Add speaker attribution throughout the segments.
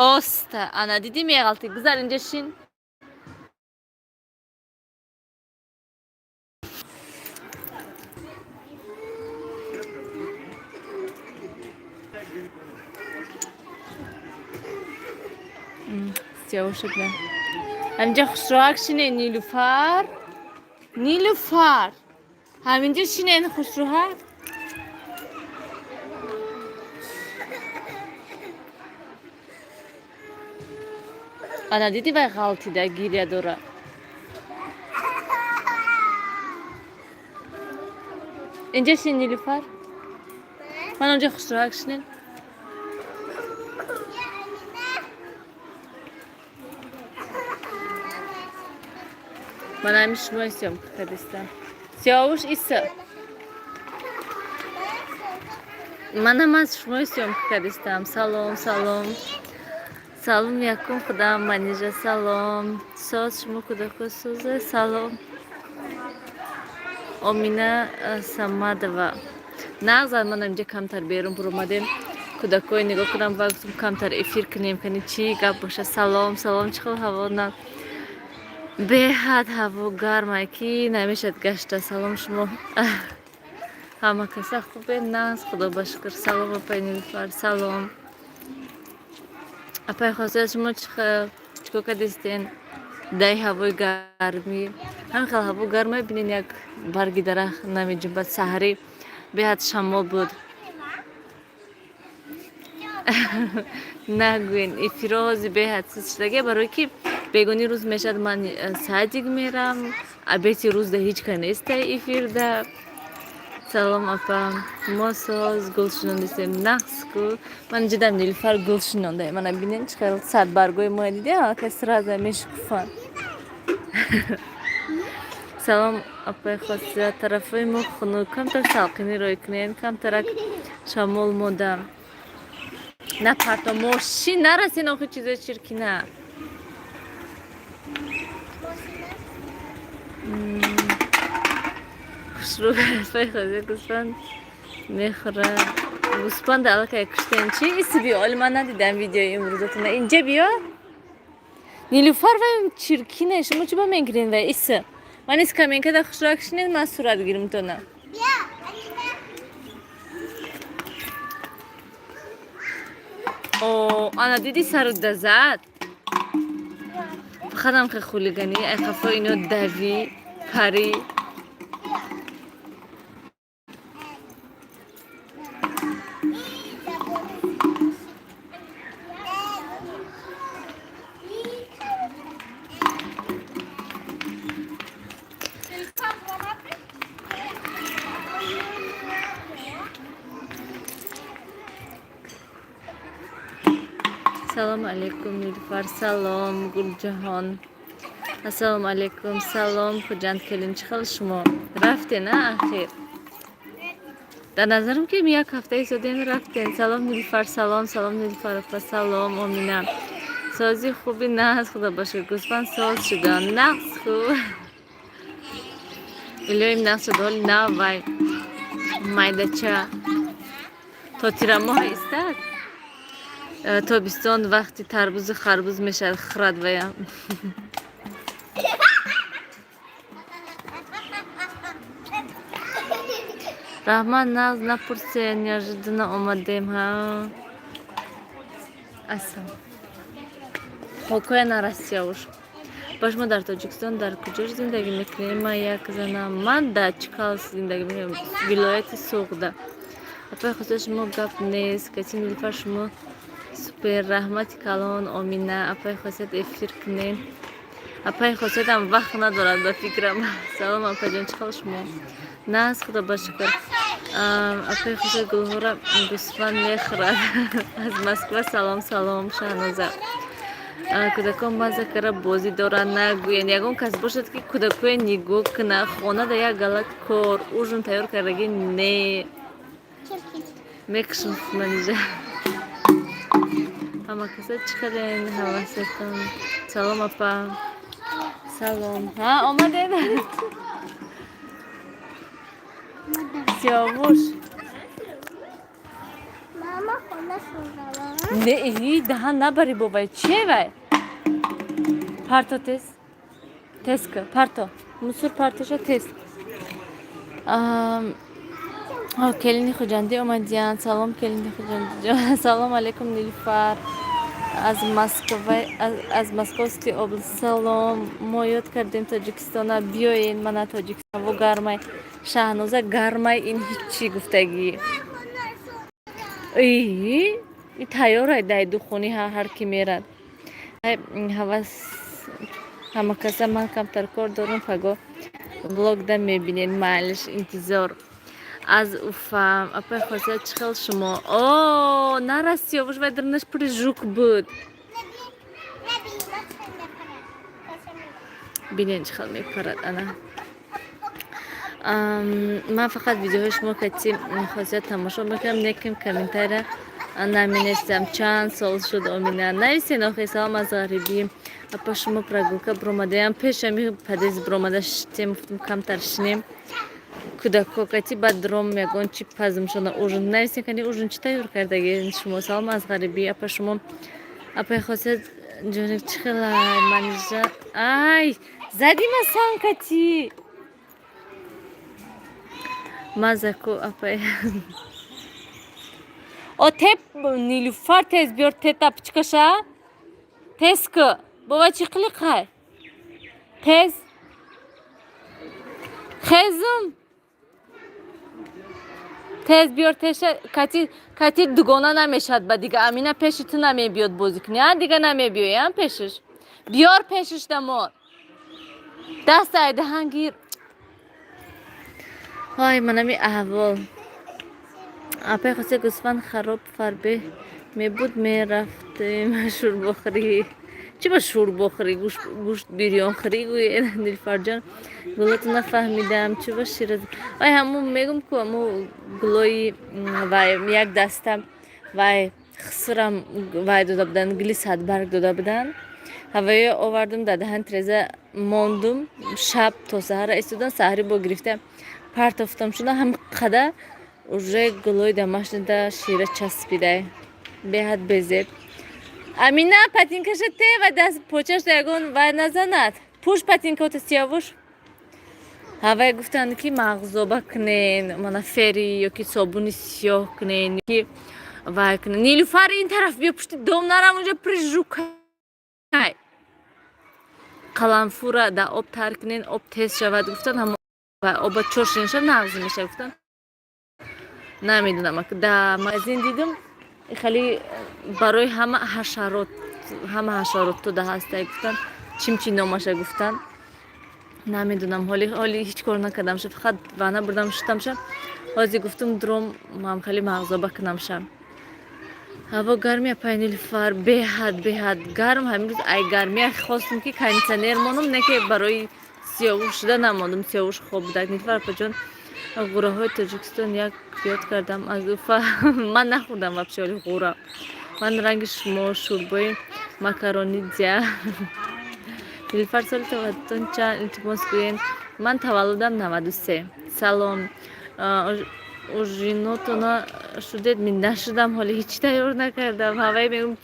Speaker 1: Оста, ана дидӣ, меғалти. Гузар, инҷа шин. Сиёвуша бля. Ҳаминҷа хушроҳак шине, Нилуфар. Нилуфар. Ҳаминҷа шинен хушроҳак. Ана дидӣ, вай ғалтида гиря дора. Инҷа шин, Нилуфар. Ман онҷа хушроҳак шинен. Ман ҳамин шумои съёмка кардистам. Сиёвуш, иса. Мана ман шумои съёмка кардистам. Салом, салом. Салом якум худам, Манижа, салом. Соз шумо, кӯдако соза, салом. Омина Самадова. Нағз, ман инҷа камтар берун буромадем. Кӯдакҳои нигоҳ кунам ва гуфтам, камтар эфир кунем, кани чӣ гап боша. Салом, салом, чӣ хел ҳаво на? Беҳад ҳаво гармай, ки намешад гашта. Салом, шумо ҳама каса хубе? Нағз, худо ба шукр. Салом, апай Нилуфар, салом. Апай Хосият, шумо чикор кардистен? Дай ҳавои гармӣ. Ҳамин хел ҳаво гармай, бинен, як барги дарахт намеҷунбад. Саҳарӣ беҳад шамол буд. Нагӯен, эфирози беҳад суст шудагия, барое ки бегони рӯз мешавад, ман садик мерам, обеди рӯзда ҳеҷ ка нестай эфирда. Салом, апа, мо соз, гул шинондистем, нағз ку. Ман ҷидам, Нилуфар гул шинонда. Мана бинен, чӣ хел садбаргои моя диде, аллакай сразу мешукуфанд. Салом, апаи Хосият, тарафҳои мо хунук, камтар салқинӣ рой кунед, камтарак шамол мода. На парто, мошин нарасен, охи чизои чиркина. Хушрӯ, апаи Хосият, гӯсфанд мехӯрад. Гӯсфанда аллакай куштем. Чӣ иси биё, оли ман надидам видеои имрӯзатона. Инҷа биё. Нилуфар, вай чиркине, шумо чӣ ба мегирен вай иса? Ман ис каменкада хушрӯак шинед, ман сурат гирим тона.
Speaker 2: Бیا, Амина.
Speaker 1: О, ана диди, саруда зад. Фақатам хе хулиганӣ, ай қафо ино дави, пари. Салому алейкум, Нилуфар, салом, Гулҷаҳон. Ассалому алейкум, салом, Хуҷанд келин, чӣ хел шумо? Рафтен, а ахир? Дар назарам ки як ҳафта истодем, рафтен. Салом, Нилуфар, салом, салом, Нилуфар апа, салом, Омина. Сози хуби, нағз, худо ба шукр. Гӯсфанд соз шуданд. Нағз хуб. Илоҳим, нағз шуд, ҳоли нав вай майдача. То тирамоҳ истад? Тобистон вақти тарбузу харбуз мешавад, хӯрад ваям. Раҳмат, нағз, напурсе, неожиданно омадем, ҳа. Ассалом. Покоя нарасиявуш. Ба шумо дар Тоҷикистон дар куҷо зиндагӣ мекунед? Ман як занам. Ман дар Чкаловск зиндагӣ мекунам, вилояти Суғда. Апаи Хосият, шумо гап нест. Кати Нилуфар, шумо супер, раҳмати калон, Омина. Апаи Хосият, эфир кунем. Апаи Хосиятам вақт надорад, ба фикрам. Салом, апаҷон, чӣ хел шумо? Нағз, худо ба шукр. Апаи Хосият, гулҳоро гӯсфанд мехӯрад. Аз Москва салом, салом, Шаҳноза. Кӯдакон мазза кара бозӣ доранд, нагӯянд. Ягон кас бошад, ки кӯдакҳое нигоҳ кунад. Хонада як гала кор, ужин тайёр кардагӣ не. Мекушам, Манижа. Ҳама каса чӣ хелен, ҳавасатон? Салом, апа. Салом. Ҳа, омадед? Сиёвуш.
Speaker 2: Мама.
Speaker 1: Не, даҳан набари, бобай, чие вай? Парто тез, тез ка, парто, мусор партоша тез. Келини Хуҷандӣ омадиянд. Салом, келини Хуҷандиҷон. Салом алейкум, Нилуфар аз Москва, аз Московский область. Салом, мо ёд кардем Тоҷикистона. Биёен, мана Тоҷикистон, ҳаво гармай. Шаҳноза, гармай, ин ҳиччи гуфтагӣ. И тайёрай дай духони, ҳар ки мерад. Ҳавас ҳамакаса, ман камтар кор дорам, паго блогда мебинед. Майлиш, интизор. Аз Уфа, апай Хосият, чӣ хел шумо? О, нарас, Сиёвуш, вай дарунаш пури жук буд. Бинед, чӣ хел мепарад ана. Ман фақат видеоҳои шумо кати Хосият тамошо мекунам, лекин комментария наменависам. Чанд сол шуд, Омина? Нависен охи. Салом аз ғарибӣ, апа, шумо прогулка биромадаям? Пешами подъезд биромада шитем, гуфтем, камтар шинем кӯдако кати, баъд дром ягон чи пазмшона, ужин. Нависен кани, ужин чӣ тайёр кардаги шумо? Салом аз ғарибӣ, апа, шумо, апаи Хосият ҷоник, чӣ хелай? Манижа, ай, задима санкати мазаку, апай. О, теп, Нилуфар, тез биёр, тета пичкаша, тез ку, бова, чӣ қилиқай? Тез хезум, тез биёр, теша кати кати дугона намешад. Ба дига Амина пеши ту намебиёд бозӣ кунӣ, а дига намебиёй, а пешиш биёр, пешиш дамор, даст айдаҳан гир. Ой, манами аҳвол. Апай Хосе, гӯсфанд хароб фарбе мебуд, мерафтем шӯрбохӯрӣ. Чӣ ба шӯрбохӯрӣ? Гӯшт бирёнхӯрӣ гӯед. Нилфарҷон, гулото нафаҳмидам, чӣ ба шираз? Ой, ҳамун мегум ку, ҳаму гулои вай, як даста вай хисрам вай дода буданд, гули садбарг дода буданд. Ҳавоё овардум, дар даҳани треза мондум, шаб то саҳара истодан, саҳарӣ бо гирифта партофтам шуда, ҳам қада уже гулои домашний да шира часпидай, беҳад безеб. Амина, патинкаша те ва даст почашда ягон вай назанад. Пӯш патинкаота, Сиёвуш. Ҳавай гуфтанд, ки мағзоба кунен, мана фери ёки собуни сиёҳ кунен, ки вай кунен. Нилуфар, ин тараф биё, пушти дом нарам, унҷа пури жукай. Қаламфура дар об тар кунен, об тез шавад, гуфтанд. Ҳамо оба чоршинаша нағз мешавад, гуфтанд. Намедонам, дар магазин дидум, хеле барои ҳама ҳашарот, ҳама ҳашаротто да ҳастай, гуфтанд. Чим чи номаша гуфтанд, намедонам. Ҳоли ҳеҷ кор накардамша, фақат ванна бурдам, шутамша. Ҳозир гуфтум, дуром мам хеле мағзоба кунамша. Ҳаво гарми, апай Нилуфар, беҳад, беҳад гарм. Ҳамин рӯз ай гармия хостум, ки кондитсионер монум, не ки барои Сиёвуш шуда намондум. Сиёвуш хоб будак. Нилуфар апаҷон, ғӯраҳои Тоҷикистон як ёд кардам. Аз Уфа. Ман нахӯрдам вообще оли ғӯра. Ман ранги шумо шӯрбои макаронидзя. Нилуфар, соли таваллудтон чанд, илтимос гӯем? Ман таваллудам 93. Салом, ужинотона шудед? Ми нашудам, ҳоле ҳеҷ тайёр накардам. Ҳавай мегӯм,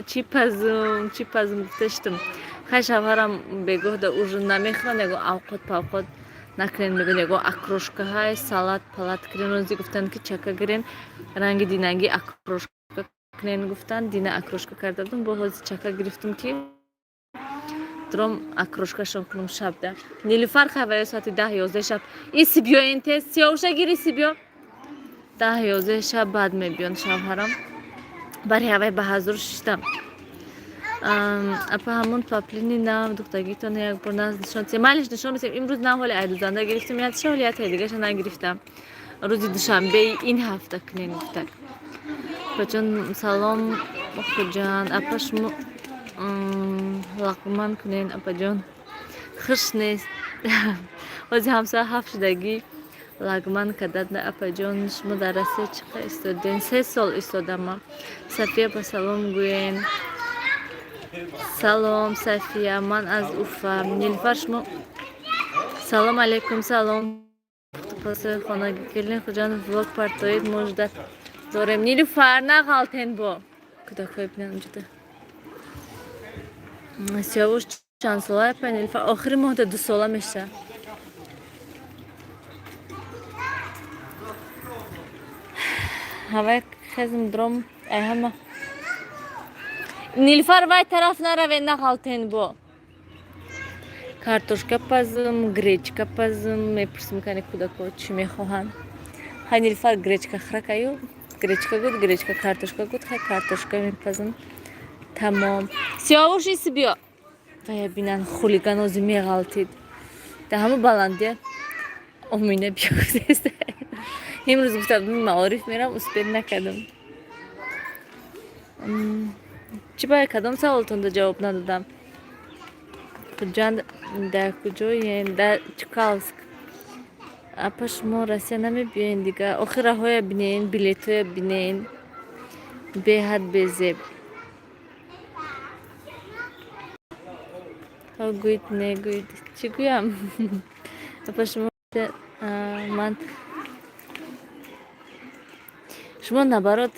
Speaker 1: чӣ пазум, чӣ пазум гуфта шудам. Хай, шавҳарам бегоҳ да ужин намехӯранд, ягон авқот павқот накунед, мегӯянд, ягон окрошкаҳай, салат палат кунен. Рӯзе гуфтанд, ки чака гирен, ранги динагӣ окрошка кунен, гуфтанд. Дина окрошка карда будам, бо ҳозир чака гирифтум, ки дуром окрошкашон кунум шабда. Нилуфар, хай, соати 10-11 шаб иси биёен, тез Сиёвуша гир, иси биё. 10-11 шаб баъд мебиён шавҳарам. Бари ҳавай ба ҳазур шиштам. Апа, ҳамон паплини нав духтагитон якбор наз нишон. Майлиш, нишон бисем. Имрӯз нав ҳоли айдузанда гирифтем, ятша ҳоли ятаи дигаша нагирифтам. Рӯзи душанбеи ин ҳафта кунен, гуфтак. Апаҷон, салом, Хуҷанд. Апа, шумо лағман кунен, апаҷон, хуш нест. Ҳозир ҳамсоя ҳафт шудагӣ лагман кардад. Апаҷон, шумо дар Россия чӣ қадр истодем? 3 сол истодама. Сафия, ба салом гӯен. Салом, Сафия, ман аз Уфа. Нилуфар, шумо. Салом алейкум, салом. Пасои хонагӣ, келин Хуҷанд, влог партоид, мужда. Дорем. Нилуфар, нағалтен бо. Кӯдакҳои бинан ҷуда. Сиёвуш чанд сола, апа Нилуфар? Охири моҳда 2 сола меша. Ҳавай хезм дром ай ҳама. Нилуфар, вай тараф нараве, нағалтен бо. Картошка пазм, гречка пазм, мепурсим кани кӯдакҳо чӣ мехоҳанд. Хай, Нилуфар гречка хӯракаю, гречка гуд, гречка, картошка гуд, хай, картошка мепазм. Тамом. Сиёвуш, иси биё. Вая бинан, хулиганози меғалтид. Дар ҳама баландия Омина биё. Имрӯз гуфтам маориф мерам, успеть накардам. Чӣ бая, кадом саволтонда ҷавоб надодам? Хуҷанд дар куҷоен? Дар Чкалск. Апа, шумо Россия намебиёен дига? Охир раҳоя бинен, билетҳоя бинен. Беҳад безеб. Гӯед, не гӯед. Чӣ гӯям? Апа, шумо ман шумо наоборот,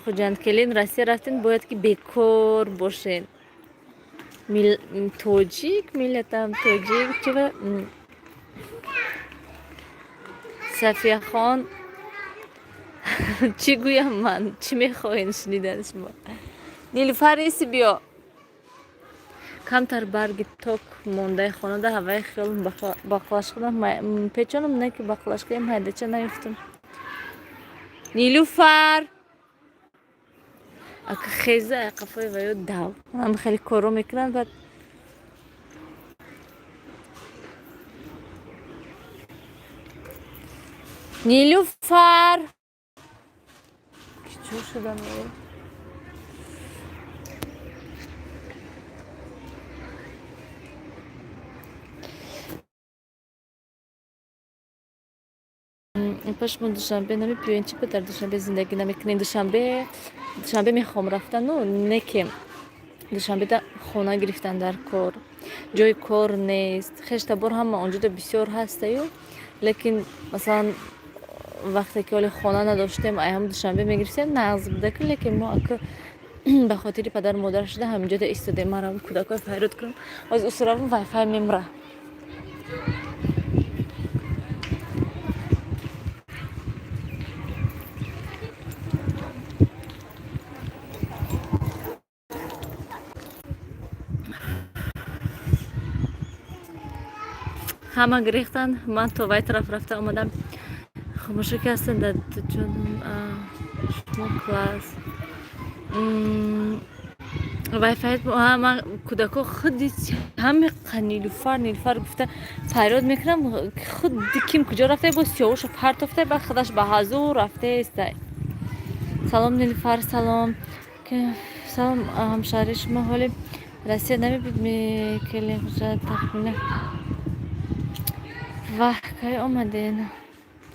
Speaker 1: Хуҷанд келин, Россия рафтен, бояд ки бекор бошен. Тоҷик, миллатам тоҷик. Чива Сафияхон, чӣ гӯям ман? Чӣ мехоҳед шунидан шумо? Нилуфар, иси биё. Камтар барги ток мондаи хонада ҳаваи хиёлам бақлашқадам печонам, не ки бақлашқаям ҳайдача наёфтам. Нилуфар, ака, хеза, қафои ваё дав. Ҳам хеле коро мекунанд, баъд Нилуфар чӯ шудам. Апа, шумо Душанбе намебиёен? Чӣ ба дар Душанбе зиндагӣ намекунед? Душанбе мехоҳам рафтану, не ки Душанбеда хона гирифтан дар кор, ҷои кор нест, хештабор ҳама онҷода бисёр ҳастаю, лекин масалан вақте ки ҳоле хона надоштем, ай ҳам Душанбе мегирифтем, нағз буда ки, лекин мо ака ба хотири падару модар шуда ҳаминҷода истодем. Марам кӯдакҳои файрод кунам, ҳозир усуравам, вайфай мемра. Ҳама гирехтанд, ман то вай тараф рафта омадам. Хомӯша ки ҳастанд дар ҷонам, шумо класс вайфай. Ман кӯдакҳо худи ҳами Нилуфар, Нилуфар гуфта фарёд мекунам, худи ким куҷо рафта, бо сиёвуша партофта, ба худаш ба ҳазур рафтаеста. Салом, Нилуфар, салом, салом, ҳамшаҳри шумо ҳоли Россия намебид мекелем тахмина. Ваҳ, кай омаден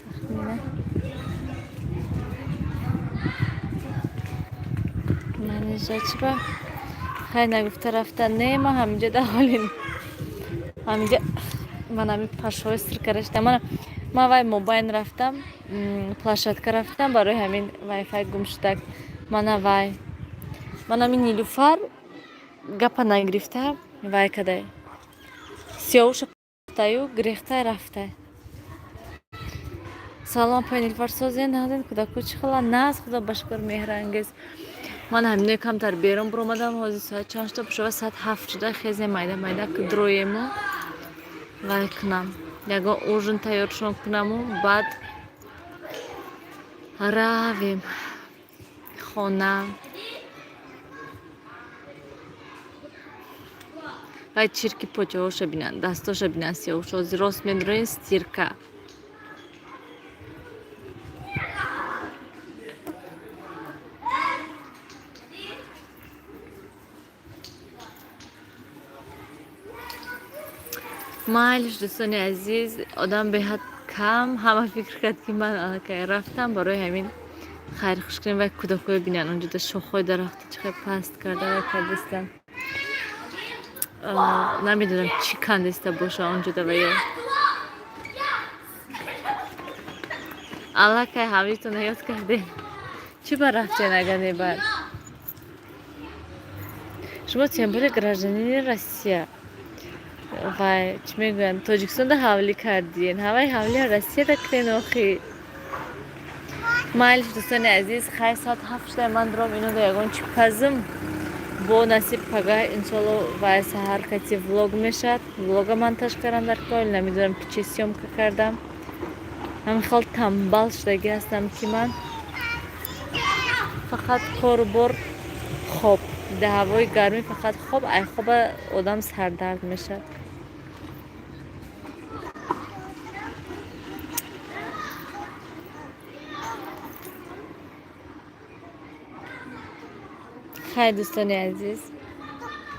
Speaker 1: тахмина? Манижа, чӣ ба хай нагуфта рафта? Не, ма ҳаминҷа дар ҳоли ҳаминҷа, ман ҳамин пашҳои сир карда, мана ман вай мобайн рафтам, площадка рафтам, барои ҳамин вайфай гум шудак. Мана вай, ман ҳамин Нилуфар гапа нагирифта вай кадай, сиёвуша таю гирехта рафта. Салом, апай Нилуфар, созен, нағзен, кӯдако чӣ хела? Нағз, худо ба шукр. Меҳрангез, ман ҳаминои камтар берун биромадам. Ҳозир соат чанд шуда бошава? Соат 7 шуда. Хезе, майда майда дроему вай кунам, ягон ужин тайёршон кунаму баъд равем хона. Вай чирки почаҳоша бинанд, дастоша бинанд, сиёҳуш. Ҳозир рост медроем стирка. Майлиш, дӯстони азиз, одам беҳад кам. Ҳама фикр кард, ки ман аллакай рафтам, барои ҳамин хайр хуш кунем. Вай кӯдакҳое бинанд, онҷода шохҳои дарахта чӣ хел паст карда вай кардастанд. Намедонам, чӣ кандеста боша онҷода ва ё аллакай ҳамитона ёд кардем. Чӣ ба рафтен, ага не бад? Шумо тем более гражданини Россия. Вай, чӣ мегӯянд, Тоҷикистонда ҳавлӣ кардиен, ҳаваи ҳавлия Россияда кунен охи. Майлиш, дӯстони азиз, хай, соат 7 шуда, ман дуром инода ягон чӣ пазм. Бо насиб пага, иншолло, вай саҳар кати влог мешавад. Влога монтаж кардам дар кор, намедонам, ки чӣ съёмка кардам. Ҳамин хел тамбал шудагӣ ҳастам, ки ман фақат кору бор, хоб. Дар ҳавои гармӣ фақат хоб, ай хоба одам сардард мешавад. Хай, дӯстони азиз.